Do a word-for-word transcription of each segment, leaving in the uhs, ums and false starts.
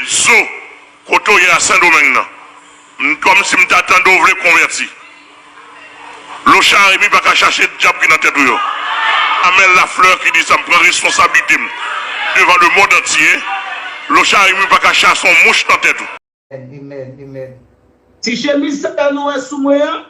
Zo, kote w ye a Sendomeng nan? M kòmsi m ta tande w vle konvèti. Locha Remy pa ka chache dyab ki nan tèt ou yo. Amel Lafleur ki di sa, m pran responsablite m devan lemond antye. Locha Remy pa ka chase yon mouch nan tèt ou. Amen, amen. Ti chemiz sa nou wè sou mwen an,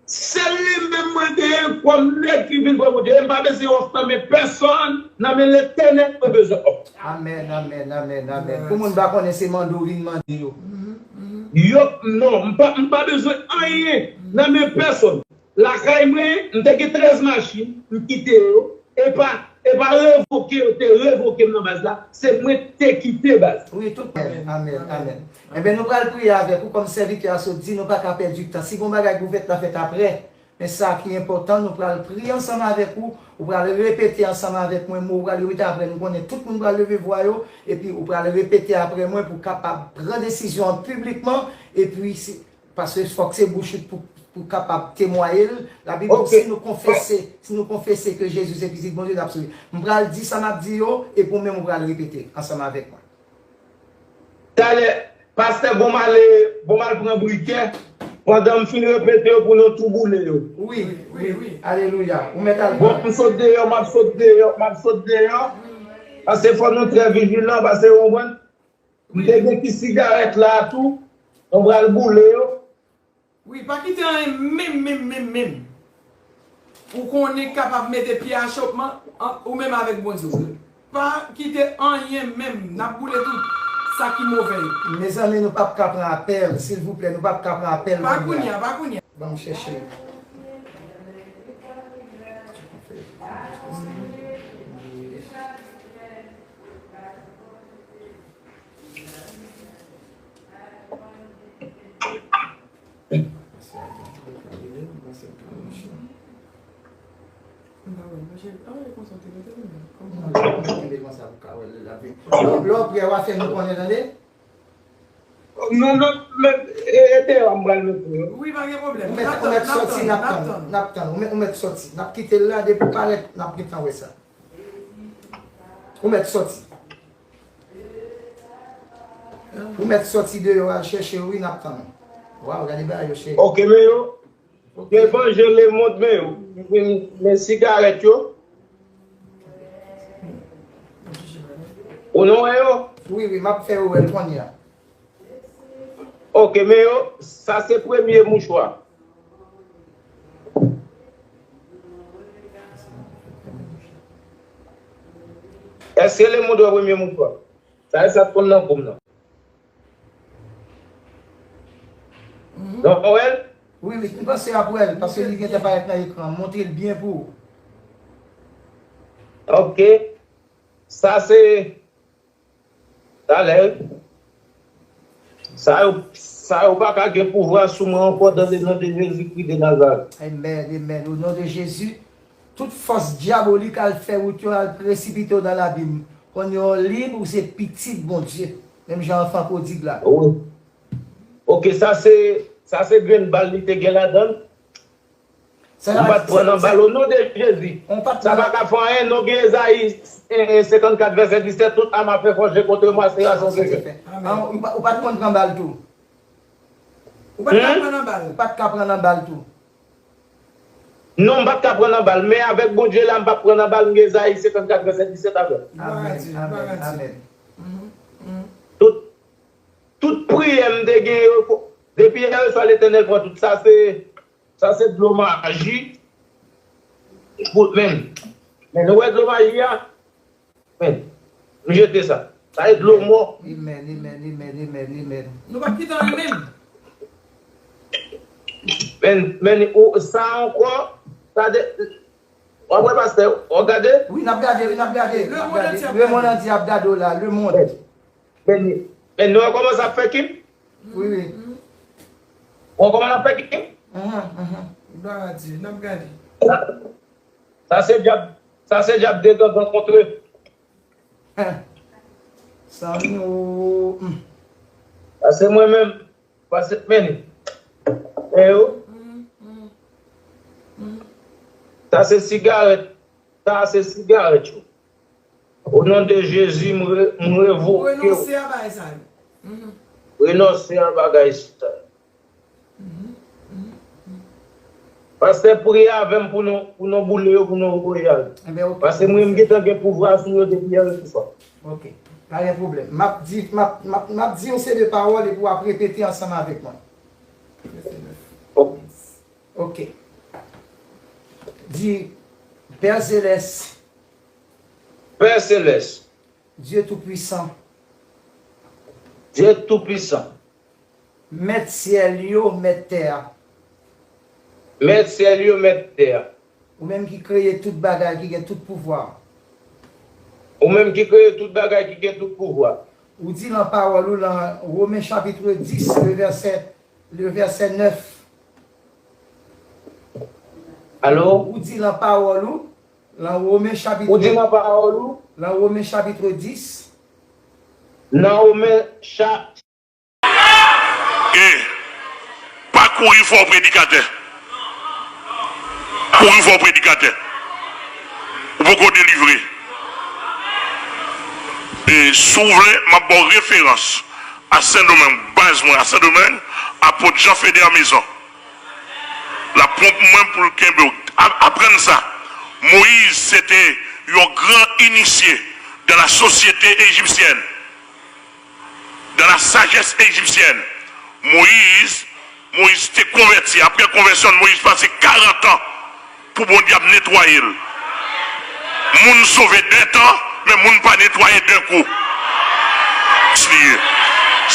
se li menm mwen genyen kòm nèg ki vin pran Bondye. E m pa bezwen òf nan men pèsòn, nan men Letènèl mwen bezwen òf. Amen, amen, amen, amen. Pou moun pa konnen se mande w vin mande yo. Yo, non, m pa, m pa bezwen anyen nan men pèsòn. Lakay mwen, m te gen trèz machin, m kite yo. E pa, e pa revoke yo te revoke m nan baz la, se mwen te kite baz. Wi, tout. Amen, amen, amen. Enben, nou pral priye avèk ou kòm sèvitè a sot di, nou pa ka pèdi tan. Si gon bagay pou fèt, l a fèt apre. Men sa ki enpòtan, nou pral priye ansanm avèk ou, ou pral repete ansanm avèk mwen mo, ou pral repete apre, nou konnen tout moun pral leve vwa yo, epi ou pral repete apre mwen pou kapab pran desizyon an piblikman, epi si, paske fòk se bouch ou pou, pou kapab temwaye l. Labib di si nou konfese, si nou konfese ke Jezi se pitit Bondye, n ap sove. M pral di sa m ap di yo, epi ou menm ou pral repete ansanm avèk mwen. Talè, pastè, bon m ale, bon m al pran brikè, pandan m fin repete yo pou nou tou boule yo. Wi, wi, wi. Alelouya. Ou mèt al pran. Bon, m sot deyò, m ap sot deyò, m ap sot deyò. Paske fò nou trè vijilan, paske ou konprann. M te gen ti sigarèt la tou, nou pral boule yo. Wi, pa kite anyen menm, menm, menm, menm. Ou konnen k kapab mete pye achopman ou menm avèk Bondye w. Pa kite anyen menm, n ap boule tout sa ki move yo. Mezanmi, nou p ap ka pran apèl, silvouplè, nou p ap ka pran apèl. Pa kounye a, pa kounye a. Ban m chèche. Non, non, men, e, e deyò a m pral mete yo. Wi, pa gen pwoblèm. Ou mèt, ou mèt sòti, n ap tann ou. N ap tann ou. Ou mèt, ou mèt sòti. N ap kite l la, depi w parèt, n ap gentan wè sa. Ou mèt sòti. Ou mèt sòti deyò al chèche yo wi, n ap tann ou. Waw, gade bagay yo cheri. Ok, men yo. Ok. Devan je lemond, men yo. Men, men sigarèt yo. Ou nou wè yo? Wi, wi, m ap fè yo wè l kounye a. Ok, men yo, sa se premye mouchwa. Èske lemond wè premye mouchwa? Sa e sa t konn nan kou m nan. Non, w wè l? Wi, wi, m panse w ap wè l, paske li gentan parèt nan ekran. Montre l byen pou ou. Ok. Sa se Talè, sa yo, sa yo pa ka gen pouvwa sou mwen ankò dans le nom de Jésus-Christ de Nazareth. Amen, amen. Au nom de Jésus, tout fòs dyabolik al fè wout yo, al presipite yo dans l'abîme. Kounye a w lib, ou se pitit Bondye. Menm jan anfan pwodig la. Wi. Ok, sa se, sa se grenn bal li te gen ladan l. M pa t pran nan bal o non de Jezi. Sa pa ka fè anyen non gen Ezayi senkannkat vèsè disèt, toute arme à feu forgée contre moi sera sans effet. Ou pa t konn pran bal tou? Ou pa t ka pran nan bal? Ou pa t ka pran nan bal tou? Non, m pa t ka pran nan bal, men avèk Bondye la, m p ap pran nan bal, m gen Ezayi senkannkat vèsè disèt avè m. Amèn, amèn, amèn. Tout, tout priyè m te gen yo, depi yè swa Letènèl pran tout sa, se Sa se dlo maji. Pou, men, men nou wè dlo maji a? Men, m jete sa. Sa se dlo mò. Amen, amen, amen, amen, amen. Nou pa kite anyen menm. Men, men, ou, sa ankò, sa de, w ap wè pastè, w ap gade? Wi, n ap gade, wi, n ap gade. Lemonn antye ap gade w la, lemonn. Men, men nou wè kòman sa ap fè kim? Wi, wi. Ou wè kòman l ap fè kim? Glwa a Dye. N ap gade. Sa se dyab, sa se dyab de gangan kontre. Sa nou. Sa se mwen menm. Pase men. E yo. Sa se sigarèt. Sa se sigarèt yo. O non de Jezi, m re- m revoke w. Renonse a bagay sa yo. Renonse a bagay sa yo. Pastè, priye avè m pou nou, pou nou boule yo, pou nou voye al. Paske mwen, m gentan gen pouvwa sou yo depi yè swa. Ok. Pa gen pwoblèm. M ap di, m ap, m ap, m ap di yon seri de pawòl epi w ap repete ansanm avèk mwen. Ok. Di, Pè Selès. Pè Selès. Dye Toupisan. Dye Toupisan. Mèt syèl yo, mèt tè a. Mèt syèl yo, mèt tè a. Ou menm ki kreye tout bagay, ki gen tout pouvwa. Ou menm ki kreye tout bagay, ki gen tout pouvwa. Ou di lan pawòl ou lan Women chapit dis, le vèsè, le vèsè nèf. Alo? Ou di lan pawòl ou, lan Women chapit Ou di lan pawòl ou? Lan Women chapit dis. Nan Women cha. E pa kouri fè w predikatè. Pa kouri fè w predikatè. Ou poko delivre. E si w vle, m ap ba w referans a Sendomeng, baz mwen a Sendomeng, apot Jean Feder Maison. L ap pran pou mwen pou l kenbe w. Aprann sa, Moyiz se te yon gran inisye dans la société égyptienne, dans la sagesse égyptienne. Moyiz, Moyiz te konvèti. Apre konvèsyon l, Moyiz pase karant an pou Bondye ap netwaye l. Moun sove de tan, men moun pa netwaye de kou. Li ye.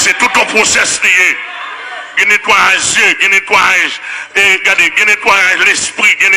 Se tout yon pwosès li ye. Gen netwayaj zye, gen netwayaj, e, gade, gen netwayaj lespri, gen